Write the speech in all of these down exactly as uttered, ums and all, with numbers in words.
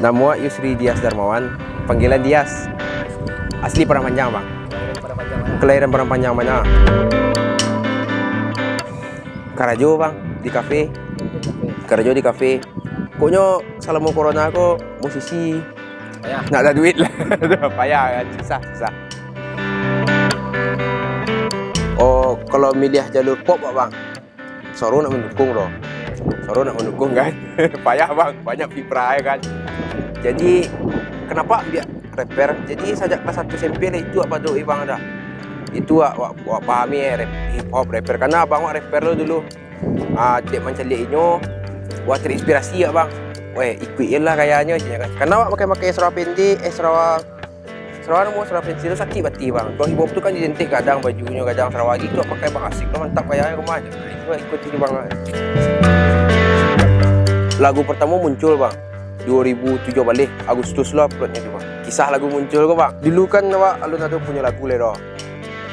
Namo awak Yusri Dias Darmawan, panggilan Dias. Asli Padang Panjang, Bang. Kelahiran Padang Panjang bana. Karajo, Bang, di kafe. Karajo di kafe. Pokoknyo salamo corona ko musisi. Payah. Nak ado duit lah. Payah kan, susah, susah. Oh, kalau milih jalur pop, Bang, Soro nak mandukung doh. Soro nak mandukung kan. Payah, Bang, banyak fitrah ya kan. Jadi, kenapa ambiak rapper? Jadi, sajak kelas satu S M P lah itu wak padoki, Bang, dah. Itu wak, wak, wak pahami, eh, rap, hip hop, rapper. Karena abang wak rapper lo dulu. Ah, dek mancaliak inyo, wak terinspirasi wak, Bang. Weh, ikuik je lah gayanyo, caknyo kan. Karena wak makai-makai sarawa pendek, eh, sarawa Sarawa namo sarawa pensil tu sakik batih, Bang. Kalau hip hop tu kan identik gadang bajunyo, gadang sarawa. Itu pakai Bang Asik tu mantap gayanyo, rumah je. Itu ikut itu, Bang. Lagu pertamo muncul, Bang, dua ribu tujuah baleh, Agustus lah uploadnyo tu, Bang. Kisah lagu muncul ko, Bang. Dulu kan awak alun ado punyo lagu lai doh.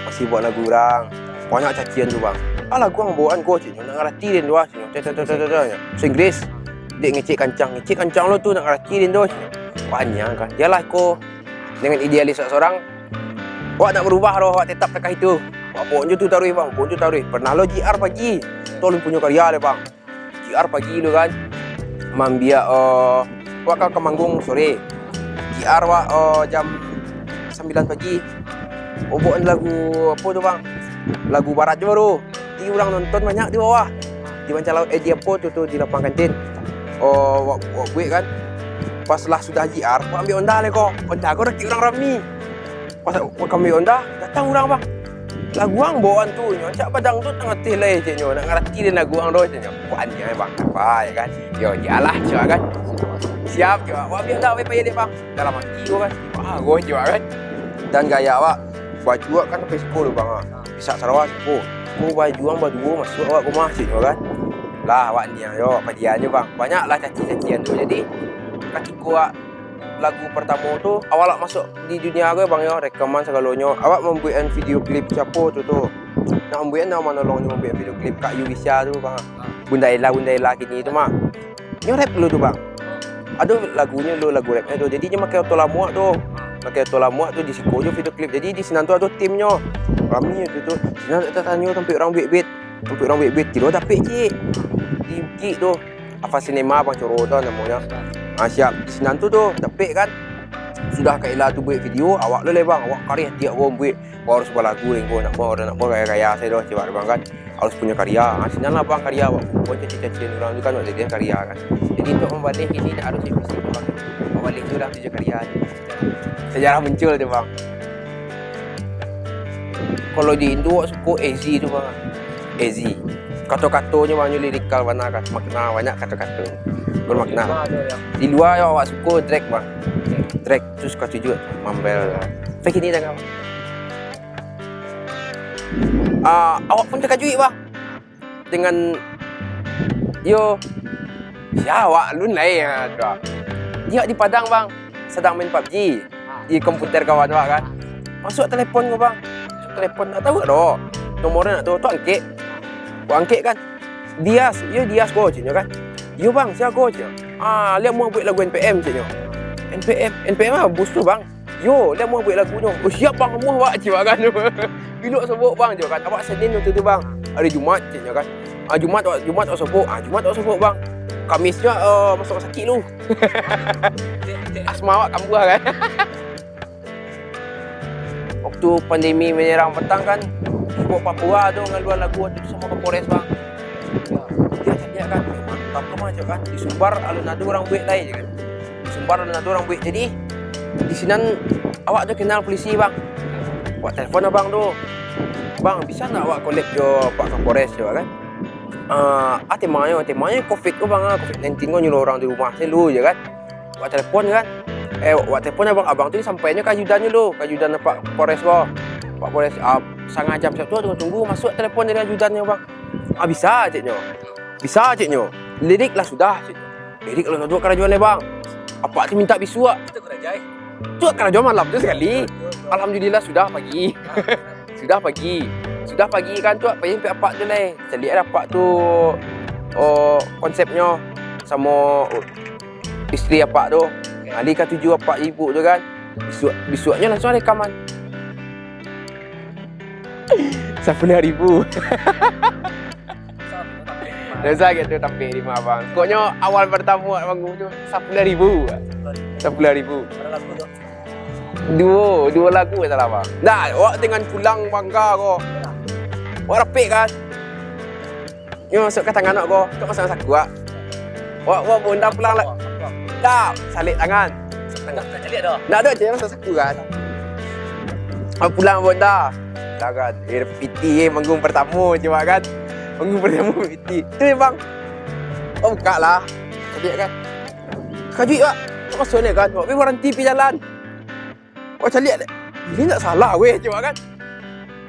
Masih buek lagu urang. Banyak cacian tu, Bang. Ah, lagu ang bawaan ko, caknyo, nak ngarati den tu, ah, caknyo. Cak, cak, cak, cak, cak, cak. So Inggris. Dek ngecek kancang, ngecek kancang lo tu, nak ngarati den tu, caknyo. Wah, nian kan. Yalah ko, dengan idealis wak sorang, wak nak barubah doh, wak tetap takah itu. Wak pokoknyo tu taruih, Bang, pokoknyo tu taruih. Pernah lo J R pagi, tu alun punyo karya lai, Bang. J R pagi tu kan, mambiak, eh, wak ka, ka manggung sore. J R wak, eh, jam sambilan pagi. Wak bawaan lagu apo tu, Bang? Lagu barat jo baru. Jadi urang nonton banyak di bawah. Di Mancalawe, eh, di apo tu, tu, di lapang kantin. Oh, wak, wak buek kan. Pas lah sudah J R, wak ambiak onda lai ko. Onda ko dakek urang rami. Pas wak ambiak onda, datang urang, Bang. Lagu ang bawaan tu, nyo, cak badangdut tangah teh lai, caknyo. Nak ngarati den lagu ang doh, caknyo. Wak nian, Bang, apa ya kan? Yo, iyolah, cak kan. Siap, cak. Wak ambiak onda, wak payah dek, Bang. Dalam ati ko kan. Ah, ko cak kan. Dan gaya wak, baju wak kan sampai siko tu, Bang, ah. Pisak sarawa siko. Ko baju ang baduo masuak awak ka rumah, caknyo kan. Lah, awak nian yo, padian nyo, Bang. Banyak lah caci-cacian tu. Jadi, katiko awak lagu pertamo tu, awak lah masuak di dunia ko, Bang, yo, rekaman sagalonyo. Awak mambuekan video klip siapo tu, tu? Nak mambuekan, nak manolong nyo mambuekan video klip Kak Yubisya tu, Bang. Bunda Ella, Bunda Ella kini tu mah. Nyo rap dulu tu, Bang. Ado lagunyo dulu, lagu rapnyo tu. Jadi nyo makai oto lamo tu. Makai oto lamo tu, di siko jo video klip. Jadi di sinan tu ado timnyo. Rami tu, tu. Sinan tatanyo sampai urang buek bet. Sampai urang buek bet. Kiro dapek, cik. Di Bukik tu. Ava Cinema, Bang Coro tu namonyo. Ah, siap. Di sinan tu, tu. Dapek kan. Sudah Kak Ella tu buek video, awak lo lai, Bang. Awak kareh ati awak buek. Wah, harus balagu, Ringgo, nak buek, nak buek gaya-gaya sajo doh, cewek abang kan. Harus punyo karya. Ha, sinan lah, Bang, karya, Bang. Buek caci-cacian urang tu kan, buek jadian karya kan. Jadi, untuk mambaleh kini, nak harus fisik, Bang. Mambaleh tu lah tujuan karya. Sejarah muncul tu, Bang. Kalau di Indo, awak suko Ezi tu, Bang. Ezi. Kato-katonyo, Bang, nyo lirikal bana kan. Makna, banyak kato-kato. Bermakna. Di lua tu, yo. Di lua, yo, awak suko Drake, Bang. Drake tu suka tujuak, Mambel. Sampai kini dah, Bang. Ah, awak pun takajuik, Bang. Dengan, yo, sia awak alun lai, ah, tu, ah. Dia di Padang, Bang, sadang main pabji di komputer kawan awak, kan. Masuak telepon ko, Bang. Masuak telepon, ndak tahu doh. Nomornyo ndak tahu, tu angkek. Ko angkek, kan. "Dias, yo Dias ko," ceknyo, kan. "Yo, Bang, sia ko?" ceknyo. "Ah, liak amuah buek lagu N P M," ceknyo. "N P M, N P M ah, bos tu, Bang." "Yo, liak amuah buek lagunyo." "Oh, siap, Bang, amuah wak," cek wak kan. "Bilo sobok, Bang?" cek wak kan. "Awak Senin waktu tu, Bang." "Hari Jumat," ceknyo kan. "Ah, Jumat, Jumat awak sobok." "Ah, Jumat awak sobok, Bang." "Kamisnyo, eh, masuak sakik lu." Asma awak kambuah kan. Waktu pandemi manyarang patang kan, Hip Hop Papua tu ngalua lagu waktu tu samo Kapolres, Bang. Yo, dia caliak kan, mantap tu mah, cek kan. Di Sumbar alun ado urang buek lai, cek kan. Di Sumbar alun ado urang buek. Jadi, di sinan awak tu kenal polisi, Bang. Awak telepon abang tu, "Bang, bisa ndak awak collab jo Pak Kapolres?" cek kan. "Ah, ah, temangnyo, temangnyo covid ko, Bang, ah, covid nineteen ko nyuruh urang di rumah sajo," cek kan. Wak telepon kan. Eh, wak telepon abang, abang tu disampaiannyo ka ajudannyo dulu, ka ajudan Pak Polres ko. Pak Polres, ah, satangah jam siap tu tunggu-tunggu, masuak telepon dari ajudannyo, Bang. "Ah, bisa," ceknyo. "Bisa," ceknyo. "Lirik lah sudah," ceknyo. "Lirik lah sudah, karajoan lai, Bang. Apak tu mintak bisuak." Tu karajo malam tu sakali. Alhamdulillah sudah pagi. Sudah pagi. Sudah pagi kan tu, pagi sampai apak tu lai. Caliak apak tu, oh, konsepnyo samo isteri apak tu. Hari katuju apak ibu tu kan, bisuak, bisuaknyo langsuang rekaman. Sapuluah ribu. Dosa gitu tapi lima abang. Pokoknyo awal pertama awak manggung tu sapuluah ribu. Sapuluah ribu. Duo, duo lagu salah abang. Nah, awak dengan pulang bangga ko. Awak rapik kan? Nyo masuk ka tangan awak ko, tu masuk saku awak. Awak, awak bonda pulang lah. Dah, salik tangan. Masuk tangan. Nak caliak dah. Nak dah, caliak masuk saku kan. Awak pulang bonda. Dah kan, eh, piti eh, manggung pertama je awak kan. Manggung pertama piti. Tu memang. Awak buka lah. Caliak kan. Kajuik awak. Tak masuk ni kan. Awak pergi baranti pi jalan. Awak caliak dek. Ini tak salah weh, cuma kan.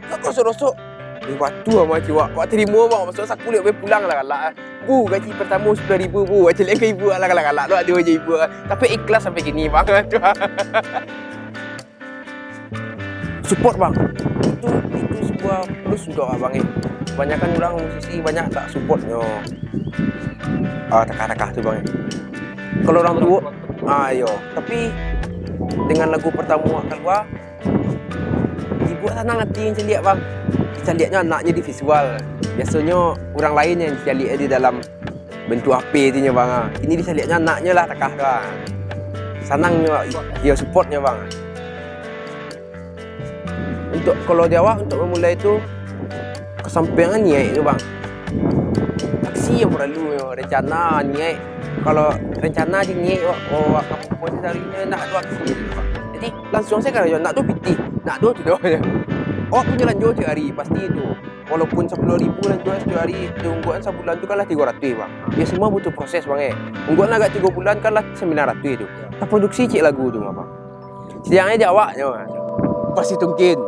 Tak rosok-rosok. Eh, batu amat cuma. Awak tarimo bang, masuk saku liak, weh, pulang lah galak. Bu, gaji pertama sepuluh ribu, Bu. Awak caliak ka ibu lah galak-galak. Awak ado je ibu. Tapi ikhlas sampai kini bang. Support bang. Itu, itu sebuah plus untuk abang eh. Kebanyakan orang musisi banyak tak supportnyo. Ah, takah-takah tu bang eh. Kalau orang tua, ah, iyo. Tapi dengan lagu pertama awak kalua, ibu sanang hati yang caliak bang. Caliaknyo anaknyo di visual. Biasonyo orang lain yang caliak di dalam bentuk H P tu nyo bang ah. Kini dicaliaknyo anaknyo lah takah tu ah. Sanangnyo, iyo supportnyo bang. Untuk, kalau di awak untuk memulai tu, kasampean niaik tu bang. Aksi yang perlu, rencana, niaik. Kalau rencana je niaik, wak, wak, wak, kampung pun sehari ni nak tu aksi je bang. Jadi langsuang sajo karajo, nak tu pitih, nak tu tu doh. Awak punyo lanjo tiap hari, pasti tu. Walaupun sapuluah ribu lanjo satiap hari, tu ungguan sabulan tu kan lah tigo ratuih bang. Yo semua butuh proses bang eh. Ungguan agak tigo bulan kan lah sambilan ratuih tu. Taproduksi cik lagu tu bang. Sidangnyo di awaknyo. Pasti tungkin.